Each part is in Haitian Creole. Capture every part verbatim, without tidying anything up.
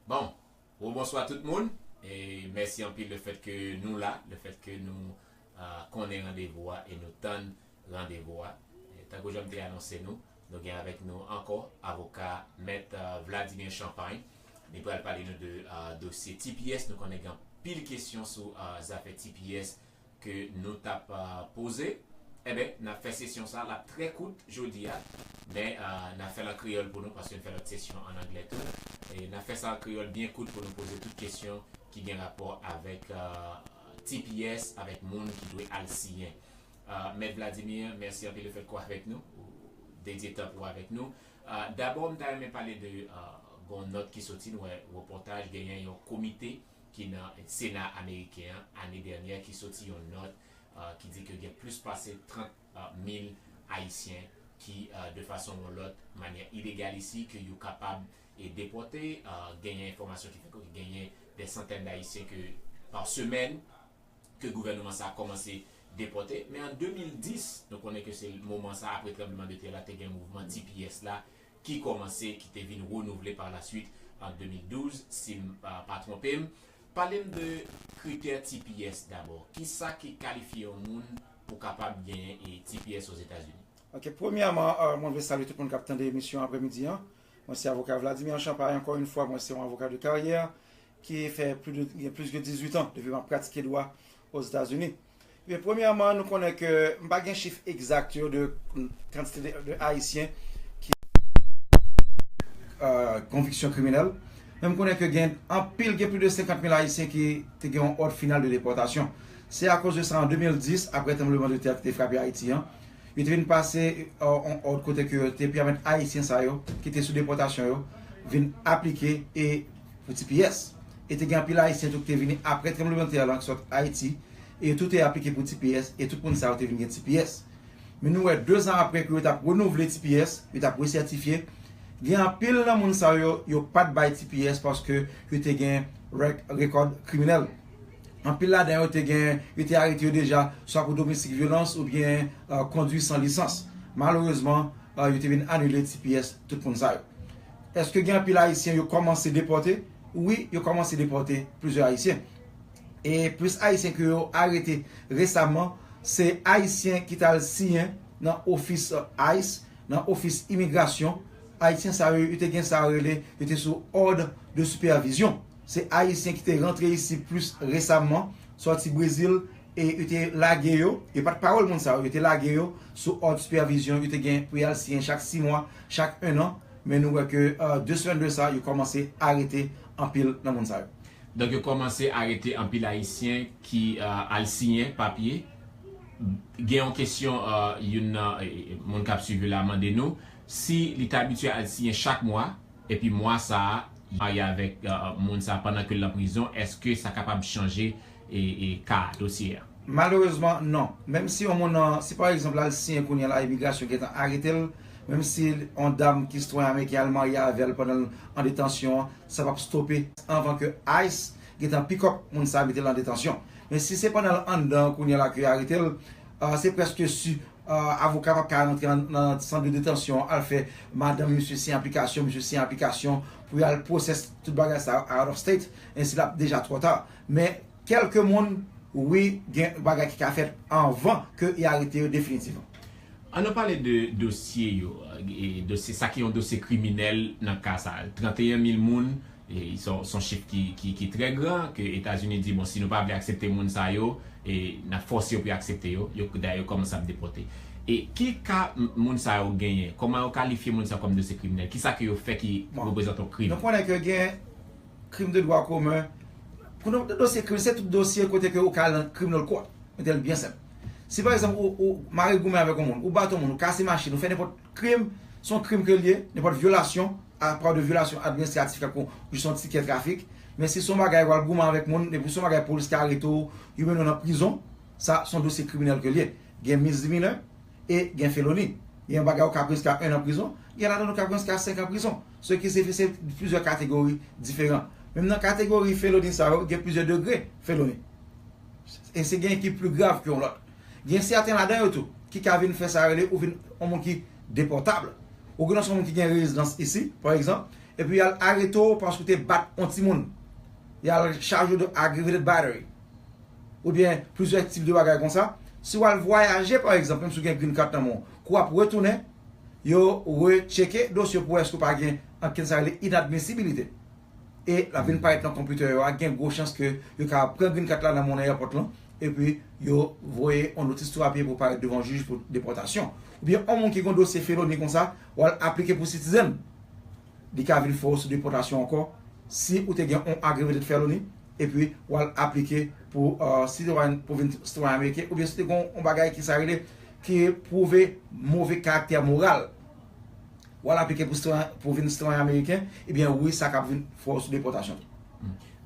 Bon, bonbonswa tout moun. E mèsi anpil lefèt ke nou la, lefèt ke nou ah, konnen randevou a e nou tann randevou a. E tankou jan m te anonse nou, nou gen avèk nou ankò avoka Mèt ah, Vladimir Champagne. Li pral pale nou de ah, dosye T P S. Nou konnen gen anpil kesyon sou ah, zafè T P S ke nou t ap ah, poze. Enben, n ap fè sesyon sa, l ap trè kout jodi a, men ah, n ap fè l an kreyòl pou nou, paske n fè lòt sesyon an anglè tou. E n ap fè sa an kreyòl byen kout pou nou poze tout kesyon ki gen rapò avèk ah, T P S, avèk moun ki dwe al siyen. Ah, Mèt Vladimir, mèsi anpil lefèt ke w avèk nou, ou dedye tan pou w avèk nou. Ah, dabò, m ta renmen pale de ah, gon nòt ki soti, nou wè, repòtaj, genyen yon komite ki nan Sena ameriken an, ane dènyè, ki soti yon nòt ah, ki di ke gen plis pase trant mil Ayisyen ki, ah, de fason ou lòt, manyè ilegal isi, ke yo kapab e depòte. Ah, genyen enfòmasyon ki fè ke genyen dè santèn d Ayisyen ke, pa semèn, ke gouvènman sa a kòmanse depòte. Men an de mil dis, nou konnen ke se moman sa a, apre tranbleman de tè la, te gen mouvman T P S la, ki kòmanse, ki te vin renouvle pa la suite an de mil douz, si m pa, pa twonpe m. Pale m de kritè T P S dabò. Kisa ki kalifye yon moun pou kapab genyen e T P S Ozetazini? Ok, premyèman, euh, mwen vle salye tout moun k ap tande emisyon aprèmidi an. Mwen se avoka Vladimir Champagne, ankò yon fwa, mwen se yon avoka de karyè ki fè plis de, gen plis de dizuit an depi m ap pratike dwa Ozetazini. Ebyen, premyèman, nou konnen ke m pa gen chif egzak yo de kantite de, de Ayisyen ki euh, konviksyon kriminèl. Men m konnen ke gen anpil, gen plis de senkant mil Ayisyen ki te gen yon òd final de depòtasyon. Se akoz de sa, an de mil dis, apre tranbleman de tè ki te frape Ayiti an, yo te vin pase euh, yon òd kote ke yo te pèmèt Ayisyen sa yo ki te sou depòtasyon yo vin aplike e pou T P S. E te gen anpil Ayisyen tou ki te vini apre tranbleman de tè lan ki sot Ayiti, e yo tou te aplike pou T P S, e tout moun sa yo te vin gen T P S. Men nou wè, dezan apre ke yo t ap renouvle T P S, yo t ap resètifye, gen anpil nan moun sa yo, yo pa t bay T P S paske yo te gen rèk, rekòd kriminèl. Anpil ladan yo te gen, yo te arete yo deja, swa pou domestik vyolans oubyen euh, kondwi san lisans. Malerezman, euh, yo te vin anile T P S tout moun sa yo. Èske gen anpil Ayisyen yo kòmanse depòte? Wi, yo kòmanse depòte plizyè Ayisyen. E plis Ayisyen ke yo arete resaman, se Ayisyen ki t al siyen nan ofis ice, nan ofis imigrasyon. Ayisyen sa yo, yo te gen sa yo rele, yo te sou òd de sipèvizyon. Se Ayisyen ki te rantre isi plis resaman, sòti Brezil, e yo te lage yo, yo pa t pawòl moun sa yo, yo te lage yo sou òd sipèvizyon, yo te gen pou y al siyen chak sis mwa, chak en an, men nou wè ke euh, de semèn de sa, yo kòmanse arete anpil nan moun sa yo. Donk, yo kòmanse arete anpil Ayisyen ki euh, al siyen papye. Gen yon kesyon euh, youn nan euh, moun k ap swiv yo la mande nou, si li t abitye al siyen chak mwa, epi mwa sa a, li marye avèk euh, moun sa a pandan ke l nan prizon, èske sa kapab chanje e, e ka, dosye a? Malerezman, non. Menm si yon moun nan, si pa egzanp, l al siyen kounye a la, imigrasyon gentan arete l, menm si yon dam ki sitwayen ameriken al marye avè l pandan l an detansyon an, sa p ap stope anvan ke ice gentan pick up moun sa a mete l an detansyon. Men si se pandan l anndan an kounye a la ke yo arete l, ah, se prèske si, ah, avoka p ap ka rantre an- nan sant de detansyon an al fè madanm misye siyen aplikasyon, misye siyen aplikasyon pou y al pwosès tout bagay sa yo out of state, ensi l ap deja twò ta. Men kèlke moun, wi, gen bagay ki ka fèt anvan ke y arete yo definitivman. An nou pale de dosye yo, e dosye, sa ki yon dosye kriminèl nan ka sa. Trannteyen mil moun, e se yon, se yon chif ki, ki, ki trè gran, ke Etazini di, bon, si nou pa vle aksepte moun sa yo, e n ap fòse yo pou yo aksepte yo, yo, dayè yo kòmanse ap depòte. E ki ka m- moun sa yo genyen? Kòman yo kalifye moun sa yo kòm dosye kriminèl? Kisa ke yo fè ki Bon, reprezante yon krim? Nou konnen ke gen krim de dwa komen. Pou nou, dosye krim, se tout dosye kote ke ou ka al nan criminal court. Mete l byen senp. Si pa egzanp, ou, ou mare goumen avèk yon moun, ou bat yon moun, ou kase machin, ou fè nenpòt krim, se yon krim ke l ye, nenpòt vyolasyon, apa de vyolasyon administratif, tankou jis yon tikè trafik. Men si se yon bagay ou al goumen avèk moun, depi se yon bagay polis ki arete w, yo mennen w nan prizon, sa se yon dosye kriminèl ke l ye. Gen misdemeanor e gen feloni. Gen yon bagay ou ka pran jiska en an prizon, gen ladan ou ka pran jiska senk an prizon. Se ki se, se plizyè kategori diferan. Menm nan kategori feloni sa yo, gen plizyè degre feloni. E se gen ki pli grav ke yon lòt. Gen sèten ladan yo tou ki ka vin fè sa rele ou vin yon moun ki depòtab. Ou gen yon moun ki gen rezidans isi, pa egzanp, epi y al arete w paske w te bat yon timoun. Y al chaje w de aggravated battery. Oubyen plizyè tip de bagay konsa. Si w al vwayaje, pa egzanp, menm si w gen green card nan men w, kou w ap retounen, yo retcheke dosye w pou wè èske w pa gen ankenn sa rele inadmisibilite. E l ap vin parèt nan konpitè yo a, gen gwo chans ke yo ka pran green card la nan men w nan airport lan, epi yo voye yon notis tou rapid pou parèt devan jij pou depòtasyon. Oubyen yon moun ki gen yon dosye feloni konsa, w al aplike pou citizen, li ka vin fè w sou depòtasyon ankò. Si ou te gen yon aggravated felony, epi w al aplike pou uh, sitwayen, pou vin sitwayen ameriken, oubyen si te gen yon bagay ki sa rele, ki pwouve move karaktè moral, w al aplike pou sitwayen, pou vin sitwayen ameriken, ebyen wi, sa ka vin fè w sou depòtasyon.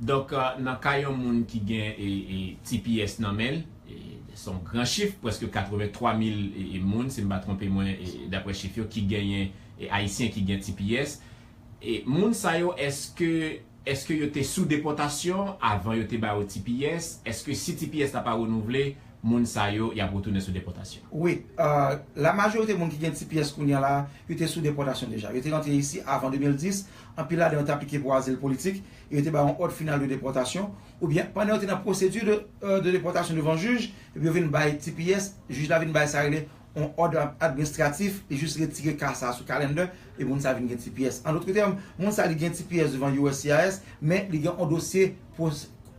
Donk, nan ka yon moun ki gen e, e, T P S nan men l, e, se yon gran chif, prèske katrevenntwa mil e, e, moun, si m pa twonpe mwen, e, daprè chif yo, ki genyen, e, Ayisyen ki gen T P S. E moun sa yo, èske, èske yo te sou depòtasyon avan yo te ba yo T P S? Èske si T P S la pa renouvle, moun sa yo, y ap retounen sou depòtasyon? Wi, uh, la majorite moun ki gen T P S kounye a la, yo te sou depòtasyon deja. Yo te rantre isi avan de mil dis, anpil ladan yo te aplike pou azil politik, e yo te ba yon òd final de depòtasyon, oubyen pandan yo te nan pwosedi de, uh, de depòtasyon devan jij, epi yo vin bay T P S, jij la vin bay sa rele yon òd administratif, li jis retire ka sa sou calendar, e moun sa vin gen T P S. An dòt tèm, moun sa li gen T P S devan U S C I S, men li gen yon dosye pou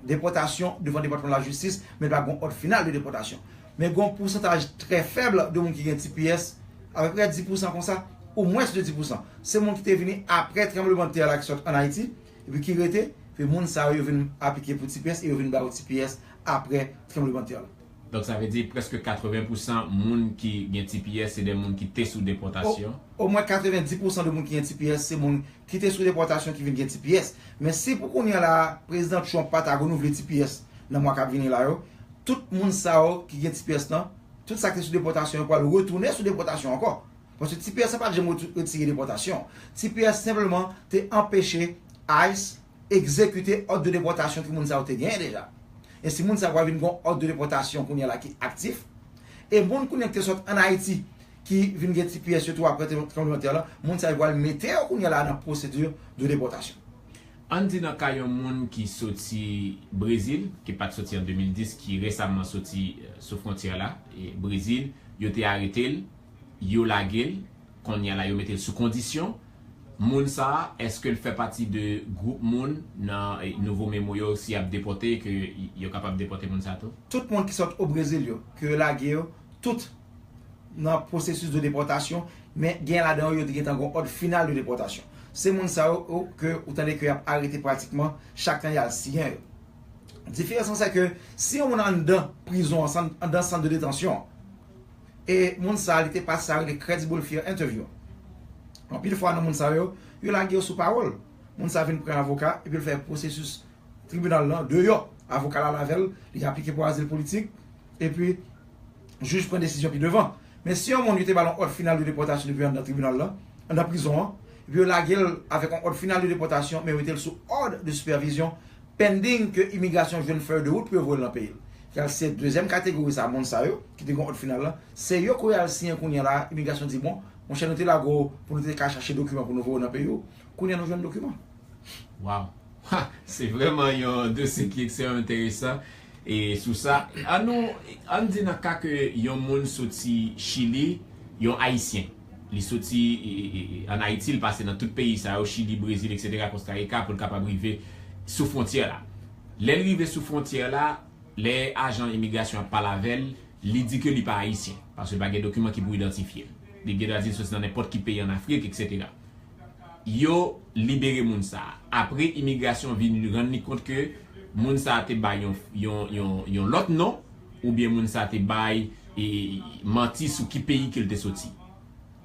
depòtasyon devan Depatman Lajistis, men li pa gen yon òd final de depòtasyon. Men gen yon pousantaj trè fèb de moun ki gen T P S, apeprè dis pousan konsa, ou mwens de dis pousan. Se moun ki te vini aprè tranblemanntè la ki sot ann Ayiti, epi ki rete, epi moun sa yo, yo vin aplike pou T P S e yo vin ba yo T P S aprè tranblemanntè la. Donk sa vle di prèske katreven pousan moun ki gen T P S se de moun ki te sou depòtasyon. Omwen katrevendis pousan de moun ki gen T P S se moun ki te sou depòtasyon ki vin gen T P S. Men si pou kounye a la, Prezidan Trump pa ta renouvle T P S nan mwa k ap vini la yo, tout moun sa yo ki gen T P S lan, tout sa ki te sou depòtasyon yo pral retounen sou depòtasyon ankò. Paske T P S lan pa t janm retire depòtasyon. T P S senpleman te anpeche ICE egzekite òd de depòtasyon ke moun sa yo te genyen deja. E si moun sa yo pral vin gen yon òd de depòtasyon kounye a la ki aktif, e moun kounye a ki te sot ann Ayiti ki vin gen T P S yo tou apre tranblemanntè lan, moun sa yo pral mete yo kounye a la nan pwosedi de depòtasyon. Ann di nan ka yon moun ki soti Brezil, ki pa t soti an de mil dis, ki resaman soti sou fwontyè la, e Brezil, yo te arete l, yo lage l, kounye a la yo mete l sou kondisyon. Moun sa a, èske l fè pati de gwoup moun nan nouvo memo yo si y ap depòte ke yo kapab depòte moun sa a tou? Tout moun ki sot o Brezil yo, ke yo lage yo, tout nan pwosesis de depòtasyon, men gen ladan yo yo te gentan gen yon òd final de depòtasyon. Se moun sa yo ke ou tande ke y ap arete pratikman chak tan y al siyen yo. Diferans lan se ke si yon moun anndan prizon an, anndan sant de detansyon an, e moun sa a li te pase sa yo rele credible fear interview. Anpil fwa nan moun sa yo, yo lage yo sou pawòl. Moun sa a vin pran avoka epi l fè pwosesis tribinal lan deyò. Avoka l al avè l, li aplike pou azil politik, epi jij pran desizyon pi devan. Men si yon moun yo te ba l yon òd final de depòtasyon depi anndan tribinal lan, anndan prizon an, epi yo lage l avèk yon òd final de depòtasyon, men yo mete l sou òd de sipèvizyon, pending ke imigrasyon jwenn fèy de wout pou yo voye l nan peyi l. Kal se dezyèm kategori sa, moun sa yo, ki te gen òd final lan, se yo ke yo al siyen kounye a la, imigrasyon di, bon, monchè, nou te lage w pou nou te ka chache dokiman pou nou voye w nan peyi w, kounye a nou jwenn dokiman. Wow! Ha! Se vrèman yon dosye ki ekstrèmman enteresan. E sou sa, ann nou, ann di nan ka ke yon moun soti Chili, yon Ayisyen, li soti e, e, e, ann Ayiti, li pase nan tout peyi sa yo, Chili, Brezil, etsetera, Kostarica, pou l kapab rive sou fwontyè la. Lè l rive sou fwontyè la, lè ajan imigrasyon ap pale avè l, li di ke li pa Ayisyen, paske pa gen dokiman ki pou idantifye l. Li gen dwa di l soti nan nenpòt ki peyi ann Afrik, etsetera. Yo libere moun sa a. Apre, imigrasyon vin rann li kont ke moun sa a te bay yon, yon, yon, yon lòt non, oubyen moun sa a te bay e, manti sou ki peyi ke l te soti.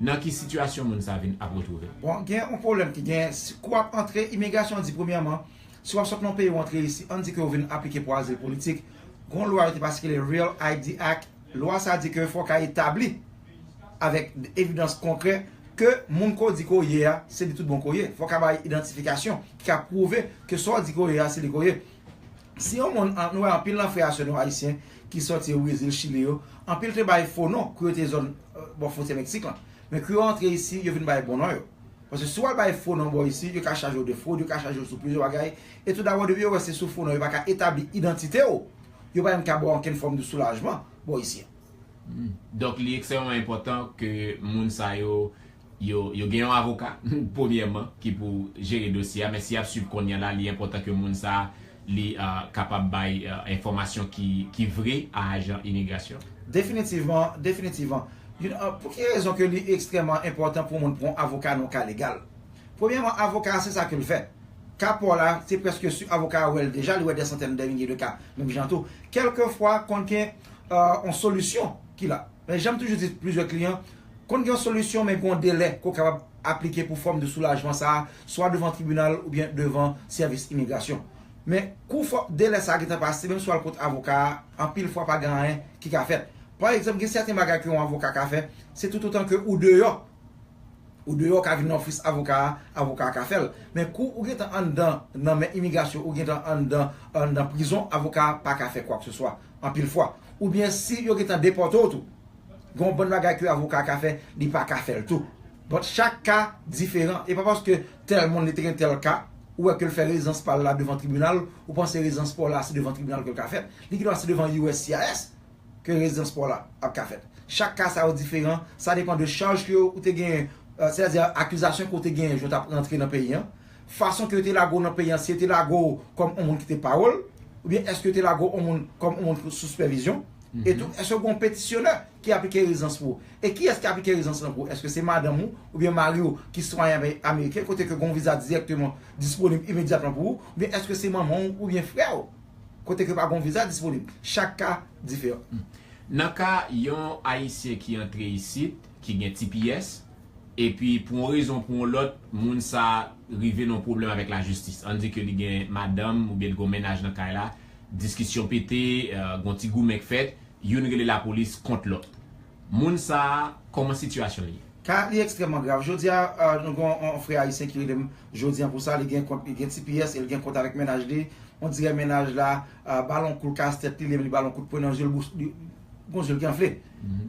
Nan ki sitiyasyon moun sa a vin ap retwouve l? Bon, gen yon pwoblèm ki gen, si, kou w ap antre, imigrasyon di premyèman, si w ap sot nan yon peyi ou antre isi, ann di ke w vin aplike pou azil politik, gen yon lwa yo te pase ki rele Real I D Act. Lwa sa a di ke fò w ka etabli avèk evidans konkrè ke moun ke w di ke w ye a, se li tout bon ke w ye. Fò w ka bay idantifikasyon ki ka pwouve ke sa w di ke w ye a, se li ke w ye. Si yon moun, nou wè anpil nan frè a sè nou ayisyen ki sòti o Brezil, Chili yo, anpil te bay fo non kou yo te zòn bò fwontyè Meksik lan. Men kou yo antre isi, yo vin bay bon non yo. Paske si w al bay fo non bò isi, yo ka chaje w de fwod, yo ka chaje w sou plizyè bagay. E tou dabò, depi yo wè se sou fo non, yo pa ka etabli idantite w, yo pa menm ka ba w okenn fòm de soulajman bò isi a. Donk, li ekstrèmman enpòtan ke moun sa yo, yo, yo gen yon avoka, premyèman, ki pou jere dosye a. Men si y ap swiv kounye a la, li enpòtan ke moun sa a, li uh, kapab bay uh, enfòmasyon ki, ki vre a ajan imigrasyon. Definitivman, definitivman. Pou ki rezon ke li ekstrèmman enpòtan pou moun pran avoka nan ka legal? Premyèman, avoka a se sa ke l fè. Ka pa w la, se prèske si avoka a wè l deja, li wè dè santèn dè milye de ka, menm jan tou. Kèlkefwa, konn gen yon solisyon ki la. Men jan m toujou di plizyè kliyan, konn gen yon solisyon, men gen yon delè ke w kapab aplike pou fòm de soulajman sa a, swa devan tribinal oubyen devan sèvis imigrasyon. Men kou fò delè sa a gentan pase, menm si w al kot avoka a, anpil fwa pa gen anyen ki ka fèt. Pa egzanp, gen sèten bagay ke yon avoka ka fè, se toutotan ke ou deyò. Ou deyò ka vin nan ofis avoka a, avoka a ka fè l. Men kou ou gentan anndan nan men imigrasyon, ou gentan anndan anndan prizon, avoka a pa ka fè kwakseswa anpil fwa. Oubyen si yo gentan depòte w tou, gen yon bann bagay ke avoka a ka fè, li pa ka fè l tou. But chak ka diferan. E pa paske tèl moun li te gen tèl ka, ou wè ke l fè rezidans pa l la devan tribinal, ou panse rezidans pa w la se devan tribinal ke l ka fèt. Li gendwa se devan U S C I S ke rezidans pa w la ap ka fèt. Chak ka sa yo diferan, sa depann de chaj ke ou te genyen, sètadi akizasyon ke ou te genyen jan w t ap rantre nan peyi an, fason ke yo te lage w nan peyi an, si yo te lage w kòm yon moun ki te pa w, oubyen èske yo te lage w yon moun kòm yon moun sou sipèvizyon, e tou èske gen yon petisyonè ki aplike rezidans pou ou? E kiyès ki aplike rezidans lan pou ou? Èske se madanm ou oubyen mari w ki sitwayen ameriken kote ke gen yon viza dirèkteman disponib imedyatman pou ou? Oubyen èske se manman w oubyen frè w kote ke pa gen yon viza disponib? Chak ka diferan. Nan ka yon Ayisyen ki antre isit, ki gen T P S, epi pou yon rezon pou yon lòt, moun sa a rive nan yon pwoblèm avèk lajistis. Ann di ke li gen madanm oubyen li gen yon mennaj nan kay la, diskisyon pete, gen yon ti goumen k fèt, youn rele lapolis kont lòt. Moun sa a, kòman sitiyasyon li ye? Ka li ekstrèmman grav. Jodi a, nou gen yon frè ayisyen ki rele m jodi a pou sa, li gen kont, li gen T P S e li gen kont avèk mennaj li. On dirè mennaj la ba l on kou l kas tèt li, li menm li ba l on kout pwen nan je l, bouch li, gon je l ki anfle.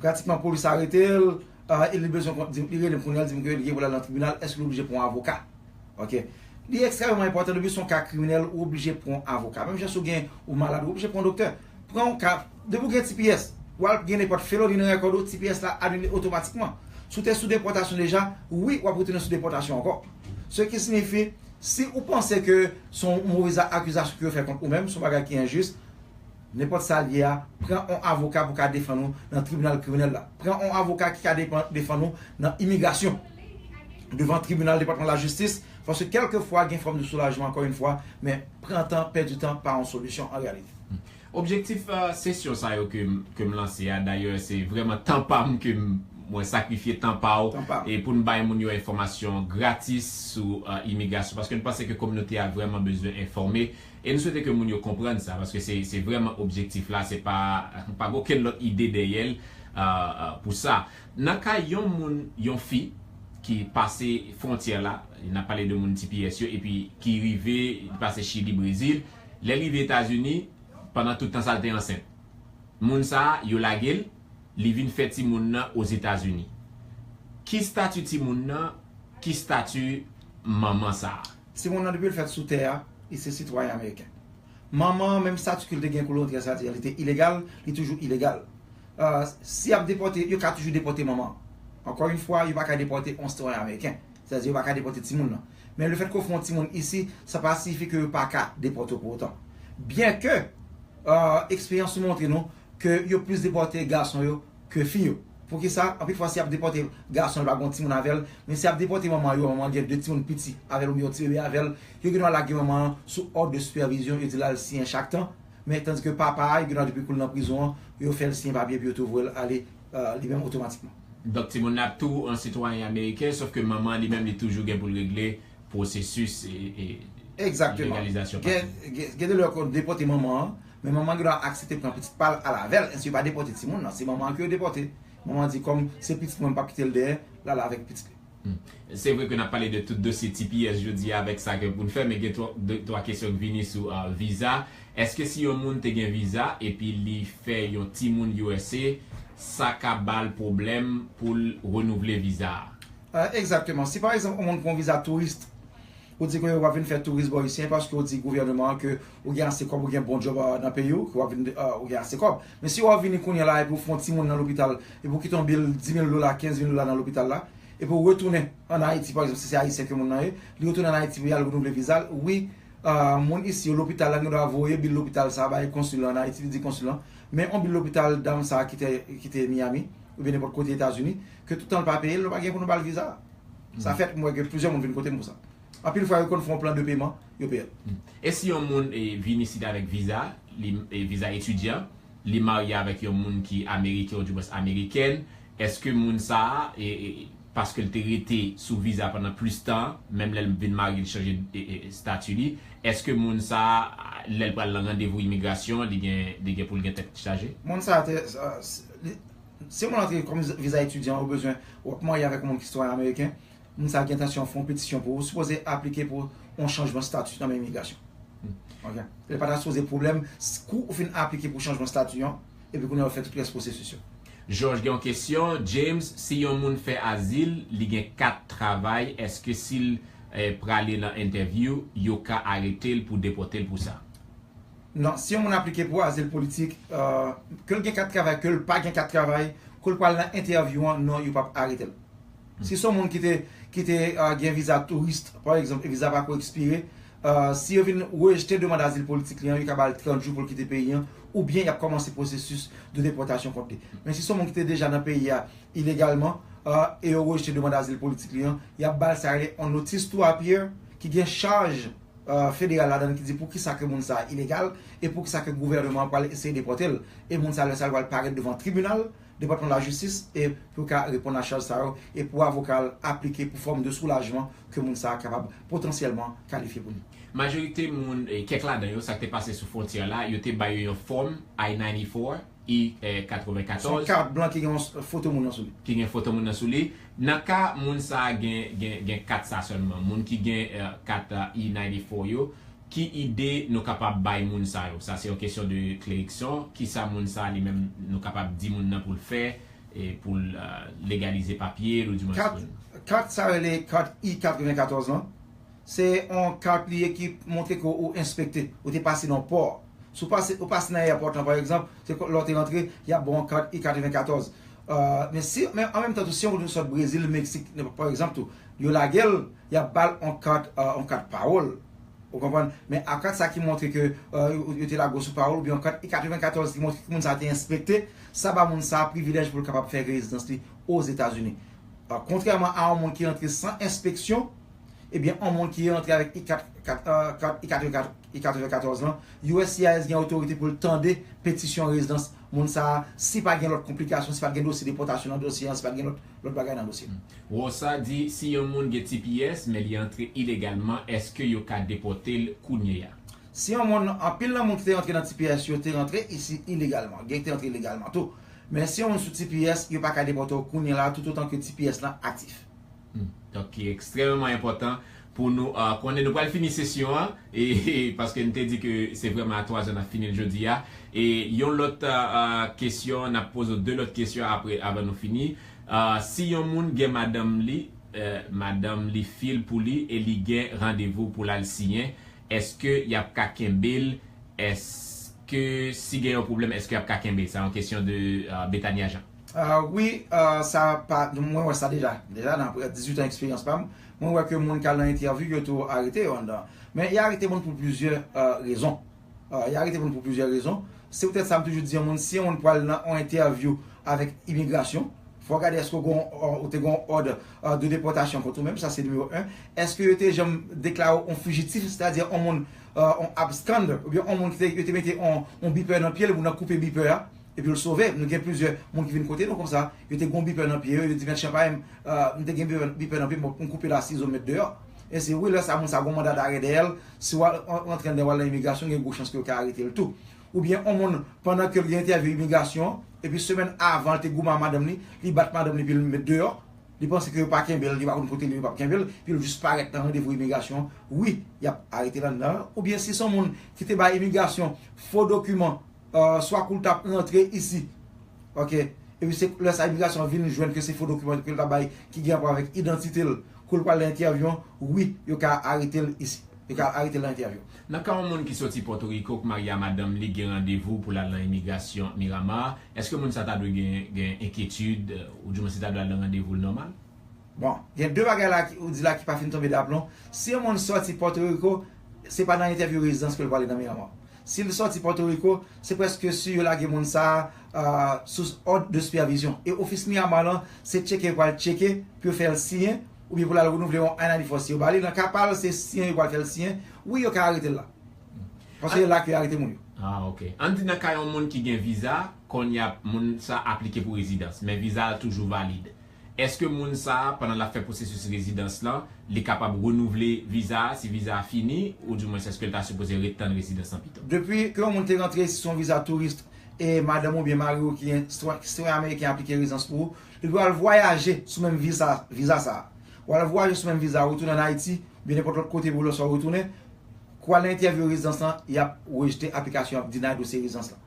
Pratikman polis arete l, e li bezwen kont, li rele m kounye a, li di m ke li gen pou l al nan tribinal, èske l oblije pran yon avoka? Ok. Li ekstrèmman enpòtan, depi se yon ka kriminèl, ou oblije pran yon avoka. Menm jan si w gen, ou malad, ou oblije pran yon doktè. Pran yon ka, depi w gen T P S, w al gen nenpòt feloni nan rèkòd ou, T P S la anile otomatikman. Si w te sou depòtasyon deja, wi, w ap retounen sou depòtasyon ankò. Se ki siyifi, si ou panse ke se yon move akizasyon ke yo fè kont ou menm, se yon bagay ki enjis, nenpòt sa l ye a, pran yon avoka pou ka defann ou nan tribinal kriminèl la. Pran yon avoka ki ka defann ou nan imigrasyon, devan tribinal depatman lajistis, paske kèlkefwa gen fòm de soulajman, ankò yon fwa, men pran tan, pèdi tan pa yon solisyon an reyalite. Objektif sesyon sa yo ke m lanse a, dayè, se vrèman tan pa m ke mwen sakrifye tan pa w e pou n bay moun yo enfòmasyon gratis sou imigrasyon, paske n panse ke kominote a vrèman bezwen enfòme e n swete ke moun yo konprann sa, paske se vrèman objektif la, se pa pa gen okenn lòt ide dèyè l pou sa. Nan ka yon moun, yon fi ki pase fwontyè la, n ap pale de moun T P S yo, epi ki rive pase Chili, Brezil, lè l rive Etazini, pandan tout tan sa l te ansent. Moun sa a, yo lage l, li vin fè timoun nan Ozetazini. Ki stati timoun nan? Ki stati manman sa a? Timoun nan, depi l fèt sou tè a, li se sitwayen ameriken. Manman an, menm stati ke l te gen kou l rantre a, sètadi li te ilegal, li toujou ilegal. Si y ap depòte, yo ka toujou depòte manman an. Ankò yon fwa, yo pa ka depòte yon sitwayen ameriken. Sètadi yo pa ka depòte timoun nan. Men lefètke w fè yon timoun isi, sa pa siyifi ke yo pa ka depòte w pou otan. Byenke eksperyans nou montre nou ke yo plis depòte gason yo ke fi yo. Poukisa? Anpil fwa, si y ap depòte gason, li pa gen yon timoun avè l, men si y ap depòte manman yo, manman an gen de timoun piti avè l oubyen yon ti bebe avè l, yo gendwa lage manman an sou òd de sipèvizyon, yo di l al siyen chak tan, men tandike papa a, yo gendwa depi kou l nan prizon an, yo fè l siyen papye epi yo tou voye l ale li menm otomatikman. Donk, timoun nan ap tou yon sitwayen ameriken, sòf ke manman an li menm li toujou gen pou l regle pwosesis e, e Egzakteman. Legalizasyon pase. Gen, gen, gen de lè yo konn depòte manman an, men manman an gendwa aksepte pran pitit pa l al avè l, ensi yo pa depòte timoun nan, se manman an ke yo depòte. Manman an di, kòm se pitit mwen, m p ap kite l dèyè, l al avèk pitit li. Se vre ke n ap pale de tout dosye T P S jodi a avèk sa ke pou n fè, men gen twa, de, twa kesyon k vini sou uh, viza. Èske si yon moun te gen viza epi li fè yon timoun U S A, sa ka ba l pwoblèm pou l renouvle viza a? Egzakteman. Si pa egzanp yon moun pran yon viza touris, ou di ke w ap vin fè touris bò isi, paske w di gouvènman an ke ou gen ase kòb, ou gen bon djòb nan peyi w, ke w ap vin, ou gen ase kòb. Men si w ap vini kounye a la epi w fè yon timoun nan lopital, epi w kite yon bil dis mil dola, kenz mil dola nan lopital la, epi w retounen ann Ayiti, pa egzanp, si se ayisyen ke moun nan ye, li retounen ann Ayiti pou y al renouvle viza l, wi, moun isi yo, lopital la, gen dwa voye bil lopital sa a bay konsil la ann Ayiti, li di konsil la, men yon bil lopital dam sa a ki te, ki te Miami, oubyen nenpòt kote Etazini, ke toutan l pa peye l, nou pa gen pou nou ba l viza a. Sa fèt, m wè ke plizyè moun vin kote m pou sa. Anpil fwa, yo konn fè yon plan de peman, yo peye l. E si yon moun e, vin isit avèk viza, li, e, viza etidyan, li marye avèk yon moun ki ameriken ou dimwens amerikèn, èske moun sa a, e, e, paske l te rete sou viza pandan plis tan, menm lè l vin marye, l chanje e, e, estati li, èske moun sa a, lè l pral nan randevou imigrasyon, li gen, li gen pou l gen tèt chaje? Moun sa a te, si yon moun antre kòm viza etidyan, ou bezwen, w ap marye avèk yon moun ki sitwayen ameriken, moun sa a gen entansyon fè yon petisyon pou ou, ou sipoze aplike pou yon chanjman estati nan men imigrasyon. Ok. Li pa ta sipoze pwoblèm kou ou fin aplike pou chanjman estati an, epi kounye a ou fè tout rès pwosesis yo. George gen yon kesyon, James, si yon moun fè azil, li gen kat travay, èske si l eh, prale nan entèvyou, yo ka arete l pou depòte l pou sa? Non, si yon moun aplike pou azil politik, ke l gen kat travay, ke l pa gen kat travay, kou l pral nan entèvyou an, non, yo p ap arete l. Si se yon moun ki te, ki te gen viza touris, pa egzanp, e viza pa ko ekspire, si yo vin rejte demann azil politik li an, yo ka ba l trant jou pou l kite peyi an, oubyen y ap kòmanse pwosesis de depòtasyon kont li. Men si se yon moun ki te deja nan peyi a ilegalman, e yo rejte demann azil politik li an, y ap ba l sa rele yon notice to appear ki gen chaj federal ladan l ki di poukisa ke moun sa a ilegal e poukisa ke gouvènman an pral eseye depòte l. E moun sa a lè sa a l pral parèt devan tribinal, Depatman Lajistis, e pou l ka reponn a chaj sa yo e pou avoka l aplike pou fòm de soulajman ke moun sa a kapab potansyèlman kalifye pou li. Majorite moun, kèk ladan yo, sa k te pase sou fwontyè la, yo te ba yo yon fòm I ninety-four, I katrevenkatòz. Se yon kat blan ki gen yon foto moun nan sou li. Ki gen foto moun nan sou li. Nan ka moun sa a gen, gen, gen kat sa sèlman, moun ki gen kat I ninety-four yo, ki ide nou kapab bay moun sa yo? Sa se yon kesyon de kleriksyon. Kisa moun sa a li menm nou kapab di moun nan pou l fè e pou l legalize papye l ou dimwens pou l. Kat sa rele kat I katrevenkatòz lan. Se yon kat li ye ki montre ke ou enspekte, ou te pase nan pò. Si w pase, ou pase nan airport lan, pa egzanp, se lè w te rantre, y ap ba w yon kat I katrevenkatòz. Men si, men an menm tan tou, si yon moun sot Brezil, Meksik, pa egzanp tou, yo lage l, y ap ba l yon kat, yon kat pawòl. Ou konprann? Men a kat sa ki montre ke yo te lage w sou pawòl, oubyen yon kat I katrevenkatòz ki montre ke moun sa te enspekte, sa ba moun sa privilèj pou l kapab fè rezidans li Ozetazini. Kontrèman a yon moun ki rantre san enspeksyon, Ebyen, yon moun ki rantre avèk I katrevenkatòz lan, U S C I S gen otorite pou l tande petisyon rezidans moun sa a si pa gen lòt konplikasyon, si pa t gen dosye depòtasyon nan dosye an, si pa t gen lòt, lòt bagay nan dosye. Rosa di, si yon moun gen T P S, men li antre ilegalman, èske yo ka depòte l kounye a? Si yon moun, anpil nan moun ki te rantre nan T P S yo te rantre isi ilegalman, gen ki te rantre legalman tou. Men si yon moun sou T P S, yo pa ka depòte w kounye a la toutotan ke T P S lan aktif. Donk ki ekstrèmeman enpòtan pou nou konnen. Nou pral fini sesyon an e paske n te di ke se vrèman a twazè n ap fini l jodi a. E yon lòt kesyon, n ap poze w de lòt kesyon apre avan nou fini. Si yon moun gen madanm li, madanm li fil pou li e li gen randevou pou l al siyen, èske y ap ka kenbe l? Èske si gen yon pwoblèm, èske y ap ka kenbe l? Sa yon kesyon de Bethania Jean. Ah, wi, ah, sa pa, mwen wè sa deja. Deja nan prè dizuit an eksperyans pa m, mwen wè ke moun k al nan entèvyou, yo tou arete yo anndan. Men y arete moun pou plizyè ah, rezon. Ah, y arete moun pou plizyè rezon. Se poutèt sa m toujou di yon moun, si yon moun pral nan yon entèvyou avèk imigrasyon, fò w gade èske w gon, ou te gon òd ah, de depòtasyon kont ou menm, sa se nimewo en. Èske yo te janm deklare w yon fijitif, sètadi yon moun, ah, yon absconder, oubyen yon moun ki te, yo te mete yon, yon bipè nan pye l, moun nan koupe bipè a, epi l sove. Nou gen plizyè moun ki vin kote nou konsa, yo te gen yon bipè nan pye yo, yo di, men chanpay m, ah, m te gen bipè, bipè nan pye m, m koupe l a sizo m met deyò. Ensi, wi, lè sa a, moun sa a gen yon manda darè dèyè l, si w al, w al rantre anndan, w al nan imigrasyon, gen gwo chans ke yo ka arete l tou. Oubyen, yon moun, pandan ke l gen entèvyou imigrasyon, epi semèn avan, l te goumen a madanm li, li bat madanm li, epi l met deyò, li panse ke yo pa kenbe l, li pa konn kote l ye, yo p ap kenbe l, epi l jis parèt nan randevou imigrasyon, wi, y ap arete l anndan. Oubyen, si se yon moun ki te bay imigrasyon fo dokiman, ah, swa kou l t ap rantre isi, oke, Epi se lè sa imigrasyon vin jwenn ke se fo dokiman ke l ta bay ki gen rapò avèk idantite l, kou l pral nan entèvyou an, wi, yo ka arete l isi. Yo ka arete l nan entèvyou. Nan ka yon moun ki soti Pòtoriko, k marye a madanm li, gen randevou pou l al nan imigrasyon Miramar, èske moun sa ta dwe gen, gen enkyetid, oudimwens li ta dwe al nan randevou l nòmal? Bon, gen de bagay la ki, ou di la ki pa fin tonbe daplon. Si yon moun sòti Pòtoriko, se pa nan entèvyou rezidans ke l prale nan Miramar. Si l sòti Pòtoriko, se prèske si yo lage moun sa a sou òd de sipèvizyon. E ofis Miramar lan, se tcheke yo pral tcheke pou yo fè l siyen, oubyen pou l al renouvle yon I ninety-four si yo ba li. Nan ka pa l, se siyen yo pral fè l siyen. Wi, yo ka arete l la. Paske se la ke yo arete moun yo. Ah, ok. Ann di nan ka yon moun ki gen viza, kounye a moun sa aplike pou rezidans, men viza a toujou valid. Èske moun sa a, pandan l ap fè pwosesis rezidans lan, li kapab renouvle viza a si viza a fini, oudimwens èske l ta sipoze ret tann rezidans lan pito? Depi ke yon moun te rantre isi sou yon viza touris, e madanm oubyen mari w ki gen sitwa-, sitwayen ameriken aplike rezidans pou ou, li dwe al vwayaje sou menm viza, viza sa a. W al vwayaje sou menm viza a, retounen ann Ayiti, oubyen nenpòt lòt kote pou lòt sa w retounen, kou al nan entèvyou rezidans lan, y ap rejte aplikasyon, y ap deny dosye rezidans lan.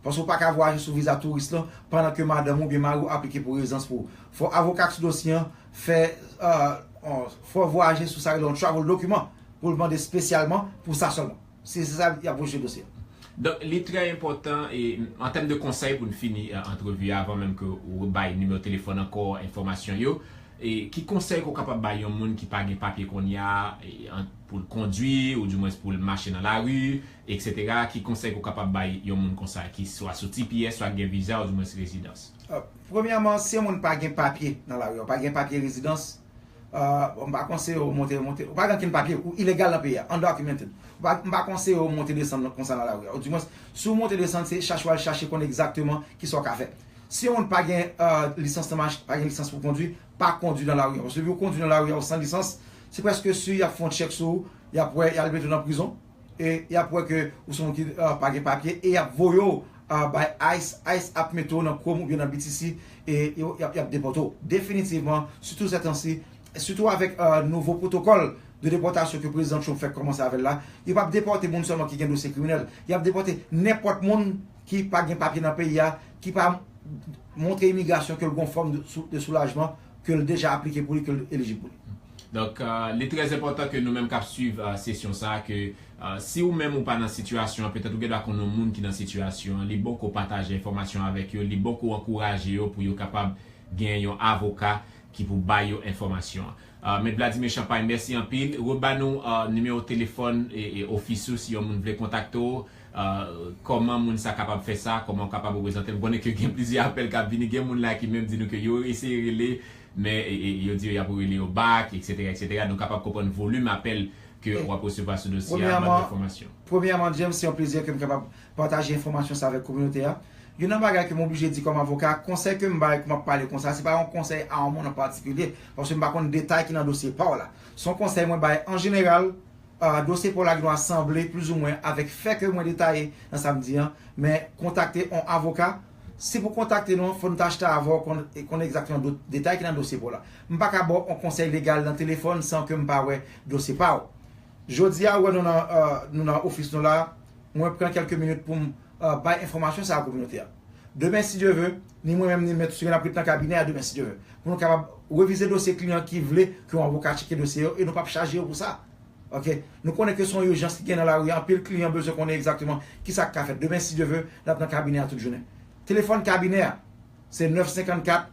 Paske w pa ka vwayaje sou viza touris lan pandan ke madanm ou oubyen mari w aplike pou rezidans pou ou. Fò avoka k sou dosye an fè, fò vwayaje sou sa rele yon travel document pou l mande espesyalman pou sa sèlman. Se, se sa y ap rejte dosye an. Donk, li trè enpòtan, e, an tèm de konsèy pou n fini, e, antrevi a, avan menm ke ou bay nimewo telefòn ankò, enfòmasyon yo, e, ki konsèy ke w kapab bay yon moun ki pa gen papye kounye a, e, an, pou l kondwi, oudimwens pou l mache nan lari, etsetera? Ki konsèy ke w kapab bay yon moun konsa ki swa sou T P S, swa gen viza, oudimwens rezidans? Premyèman, si yon moun pa gen papye nan lari a, ou pa gen papye rezidans, bon, m pa konseye w monte, monte, ou pa gen okenn papye, ou ilegal nan peyi a, undocumented. Ou pa, m pa konseye w monte desann konsa nan lari a. Oudimwens, si w monte desann, se chache w al chache konnen egzakteman kisa w ka fè. Si yon moun pa gen, e, lisans nan mach-, pa gen lisans pou kondwi, pa kondwi nan lari a. Paske depi w kondwi nan lari a ou san lisans, se prèske si y ap fè yon tchèk sou ou, y ap wè, y al mete w nan prizon, e y ap wè ke ou se yon moun ki, e, pa gen papye, e y ap voye w, e, bay ice, ice ap mete w nan Chrome oubyen nan B T C, e y ap, y ap depòte w. Definitivman, sitou sètansi, sitou avèk, e, nouvo pwotokòl de depòtasyon ke Prezidan Trump fèk kòmanse avè l la, yo p ap depòte moun sèlman ki gen dosye kriminèl. Y ap depòte nenpòt moun ki pa gen papye nan peyi a, ki pa montre imigrasyon ke l gen yon fòm de sou-, de soulajman, ke l deja aplike pou li, ke l elijib pou li. Donk, e, li trè enpòtan ke nou menm k ap swiv, e, sesyon sa a, ke, e, si ou menm ou pa nan sitiyasyon an, petèt ou gen dwa konn yon moun ki nan sitiyasyon an, li bon ke w pataje enfòmasyon avèk yo, li bon ke w ankouraje yo pou yo kapab gen yon avoka ki pou bay yo enfòmasyon an. E, Mèt Vladimir Champagne, mèsi anpil. Reba nou, e, nimewo telefòn e, e ofis ou si yon moun vle kontakte w. E, kòman moun sa kapab fè sa? Kòman w kapab reprezante l? M konnen ke gen plizyè apèl k ap vini. Gen moun la ki menm di nou ke yo eseye rele, men, e, e, yo di yo y ap rele yo back, etsetera, etsetera. Nou kapab konprann volim apèl ke w ap resevwa sou dosye a, ban nou enfòmasyon. Premyèman, James, se yon plezi ke m kapab pataje enfòmasyon sa avèk kominote a. Youn nan bagay ke m oblije di kòm avoka, konsèy ke m bay, ke m ap pale konsa, se pa yon konsèy a yon moun an patikilye, paske m pa konn detay ki nan dosye pa w la. Se yon konsèy mwen bay an jeneral, e, dosye pa w la gen dwa sanble plizoumwen avèk fè ke mwen detaye nan sa m di an, men kontakte yon avoka. Si pou kontakte nou, fò n ta chita avè w, konn, konn egzakteman do-, detay ki nan dosye pa w la. M pa ka ba w yon konsèy legal nan telefòn san ke m pa wè dosye pa w. Jodi a, ou wè nou nan, e, nou nan ofis nou la, mwen pran kèlke minit pou m, e, bay enfòmasyon sa a kominote a. Demen, si Dye ve, ni mwen menm, ni Mèt Suren ap ret nan kabinè a demen, si Dye ve, pou nou kapab revize dosye kliyan ki vle ke yon avoka tcheke dosye yo, e nou p ap chaje yo pou sa. Ok? Nou konnen ke se yon ijans ki gen nan lari a, anpil kliyan bezwen konnen egzakteman kisa k ka fèt. Demen, si Dye ve, n ap nan kabinè a tout jounen. Telefòn kabinè a, se nèf senkannkat,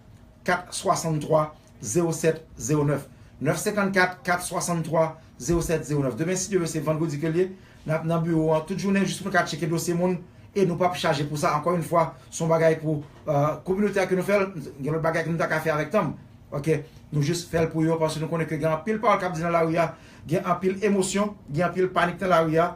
kat swasanntwa, zewo sèt zewo nèf. Nèf senkannkat, kat swasanntwa, zewo sèt zewo nèf. Demen, si Dye ve, se vandredi ke l ye. N ap nan biwo an tout jounen jis pou nou ka tcheke dosye moun e nou p ap chaje pou sa. Ankò yon fwa, se yon bagay pou, e, kominote a ke nou fè l. Gen lòt bagay ke nou ta ka fè avèk tan m. Ok? Nou jis fè l pou yo, paske nou konnen ke gen anpil pawòl k ap di nan lari a, gen anpil emosyon, gen anpil panik nan lari a.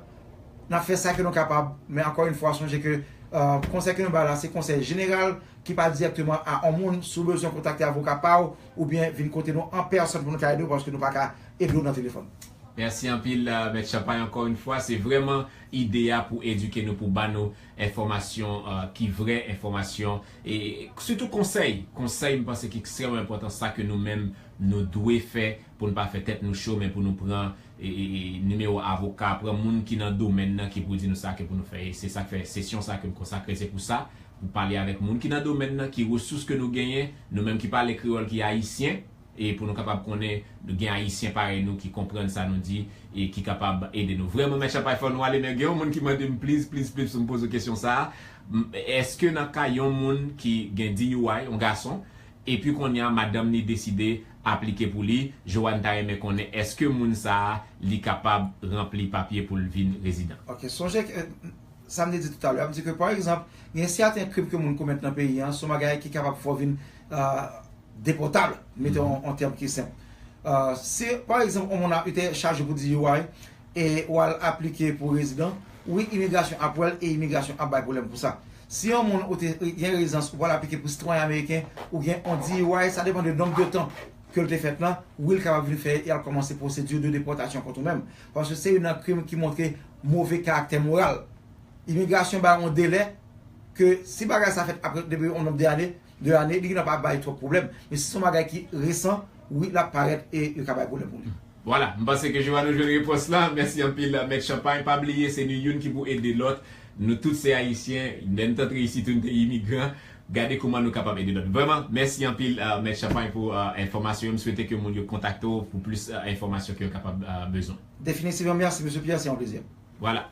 N ap fè sa ke nou kapab, men ankò yon fwa, sonje ke, e, konsèy ke nou bay la, se konsèy jeneral ki pa dirèkteman a yon moun. Si w bezwen kontakte avoka pa w, oubyen vin kote nou an pèsòn pou nou ka ede w, paske nou pa ka ede w nan telefòn. Mèsi anpil, e, Mèt Champagne, ankò yon fwa. Se vrèman ide a pou edike nou, pou ba nou enfòmasyon, e, ki vrè enfòmasyon, e sitou konsèy. Konsèy, m panse ki ekstrèmman enpòtan, sa ke nou menm, nou dwe fè pou n pa fè tèt nou cho, men pou nou pran, e, e, e, nimewo avoka, pran moun ki nan domèn nan ki pou di nou sa ke pou nou fè. E se sa k fè sesyon sa ke m konsakre, se pou sa, pou pale avèk moun ki nan domèn nan, ki resous ke nou genyen, nou menm ki pale kreyòl, ki ayisyen, e pou nou kapab konnen gen ayisyen parèy nou ki konprann sa nou di e ki kapab ede nou. Vrèman, Mèt Chanpay, fò nou ale, men gen yon moun ki mande m, please, please, please, pou m poze kesyon sa a. M, èske nan ka yon moun ki gen D U I, yon gason, epi kounye a madanm li deside aplike pou li, Joanne ta renmen konnen èske moun sa a li kapab ranpli papye pou l vin rezidan? Ok, sonje ke, sa m te di toutalè, m di ke pa egzanp, gen sèten krim ke moun komèt nan peyi an, se yon bagay ki kapab fè w vin uh, depòtab, mete yon, yon tèm ki senp. Uh, si, pa egzanp, yon moun ap te chaje pou D U I, e w al aplike pou rezidan, wi, imigrasyon ap wè l e imigrasyon ap bay pwoblèm pou sa. Si yon moun ou te gen rezidans ou pral aplike pou sitwayen ameriken, ou gen yon D U I, sa depann de nonb de tan ke l te fèt lan, wi, l kapab vin fè e al kòmanse pwosedi de depòtasyon kont ou menm. Paske se youn nan krim ki montre move karaktè moral. Imigrasyon bay yon delè ke si bagay sa fèt apre depi yon nonb de ane, de ane, li gentan pa bay twòp pwoblèm. Men si se yon bagay ki resan, wi, l ap parèt e yo ka bay pwoblèm pou li. Vwala, m panse ke Joanne ou jwenn repons lan. Mèsi anpil, Mèt Chanpay. Pa bliye, se nou youn ki pou ede lòt. Nou tout se ayisyen. Lè n t antre isit, nou te imigran. Gade kouman nou kapab ede lòt. Vrèman, mèsi anpil, Mèt Chanpay, pou enfòmasyon yo. M swete ke moun yo kontakte w pou plis enfòmasyon ke yo kapab bezwen. Definitivman, mèsi, mesye Pierre, se yon plezi. Vwala.